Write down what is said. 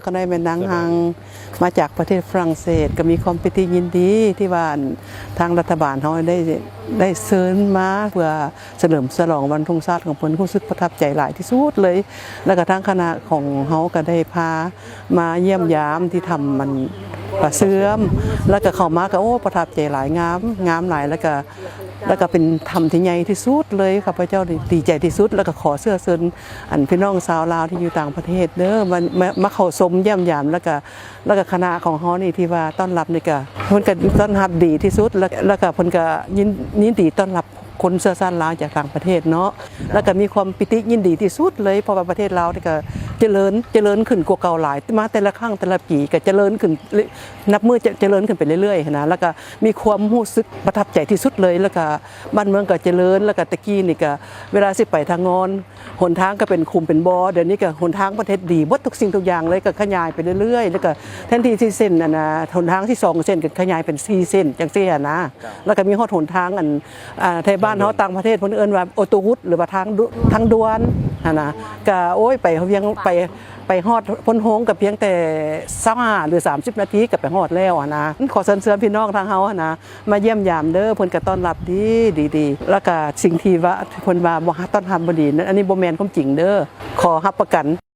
ຂ້ານ້ອຍແມ່ນນາງຮັງ ມາຈາກປະເທດຝຣັ່ງເສດ ກໍມີຄວາມປີຕິຍິນດີທີ່ວ່າ ອັນ ທາງລັດຖະບານເຮົາໄດ້ ໄດ້ເຊີນມາເພື່ອສະເຫຼີມສະຫຼອງວັນທຸງຊາດຂອງເພິ່ນ ຮູ້ສຶກປະທັບໃຈຫຼາຍທີ່ສຸດເລີຍ. ແລ້ວກໍທາງຄະນະຂອງເຮົາກໍໄດ້ພາມາຢ້ຽມຢາມທີ່ຖ້ຳ ອັນ ປາເຊື່ອມ ແລ້ວກໍເຂົ້າມາກໍ ໂອ້ ປະທັບໃຈຫຼາຍ ງາມ ງາມຫຼາຍ ແລ້ວກໍ ແລ້ວກໍເປັນຖ້ຳທີ່ໃຫຍ່ທີ່ສຸດເລີຍ. ຂ້າພະເຈົ້ານີ້ດີໃຈທີ່ສຸດ ແລ້ວກໍຂໍເຊື້ອເຊີນ ອັນ ພີ່ນ້ອງຊາວລາວທີ່ຢູ່ຕ່າງປະເທດເດີ ມາ ມາ ມາເຂົ້າຊົມຢ້ຽມຢາມ ແລ້ວກໍ ແລ້ວກໍຄະນະຂອງເຮົານີ້ທີ່ວ່າຕ້ອນຮັບນີ້ກໍ ເພິ່ນກໍຕ້ອນຮັບດີທີ່ສຸດ ແລ້ວ ແລ້ວກໍເພິ່ນກໍຍິນ ຍິນດີຕ້ອນຮັບຄົນເຊື້ອຊາດລາວຈາກຕ່າງປະເທດເນາະ ແລ້ວກໍມີຄວາມປີຕິຍິນດີທີ່ສຸດເລີຍ ເພາະວ່າປະເທດລາວນີ້ກໍຈະເລີນ ຈະເລີນຂຶ້ນກວ່າເກົ່າຫຼາຍ ມາແຕ່ລະຄັ້ງແຕ່ລະປີກໍຈະເລີນຂຶ້ນ ນັບມື້ຈະ ຈະເລີນຂຶ້ນໄປເລື້ອຍໆຫັ້ນນະ ແລ້ວກໍມີຄວາມຮູ້ສຶກປະທັບໃຈທີ່ສຸດເລີຍ ແລ້ວກໍບ້ານເມືອງກໍຈະເລີນ ແລ້ວກໍແຕ່ກີ້ນີ້ກໍເວລາຊິໄປທາງງອນ ຫົນທາງກໍເປັນຂຸມເປັນບໍ່ ດຽວນີ້ກໍຫົນທາງປະເທດດີໝົດທຸກສິ່ງທຸກຢ່າງເລີຍ ກໍຂະຫຍາຍໄປເລື້ອຍໆ ແລ້ວກໍແທນທີ່ຊິເສັ້ນ ອັນນະ ຫົນທາງຊິສອງເສັ້ນ ກໍຂະຫຍາຍເປັນສີ່ເສັ້ນ ຈັ່ງຊີ້ຫັ້ນນະ. ແລ້ວກໍມີຮອດຫົນທາງ ອັນ ອ່າ ໄທບ້ານເຮົາ ທາງດ່ວນ ຕ່າງປະເທດເພິ່ນເອີ້ນວ່າໂອໂຕວຸດ ຫຼືວ່າທາງ ທາງດ່ວນຫັ້ນນະ ກໍ ໂອ້ຍ ໄປວຽງ ໄປ ໄປຮອດໂພນໂຮງກໍພຽງແຕ່ຊາວຫ້າ ຫຼື ສາມສິບນາທີກໍໄປຮອດແລ້ວຫັ້ນນະ. ຂໍເຊີນເຊີນພີ່ນ້ອງທາງເຮົາຫັ້ນນະ ມາຢ້ຽມຢາມເດີ ເພິ່ນກໍຕ້ອນຮັບດີ ດີໆ ແລ້ວກໍສິ່ງທີ່ວ່າ ເພິ່ນວ່າບໍ່ ຕ້ອນຮັບບໍ່ດີນັ້ນ ອັນນີ້ບໍ່ແມ່ນຄວາມຈິງເດີ ຂໍຮັບປະກັນ.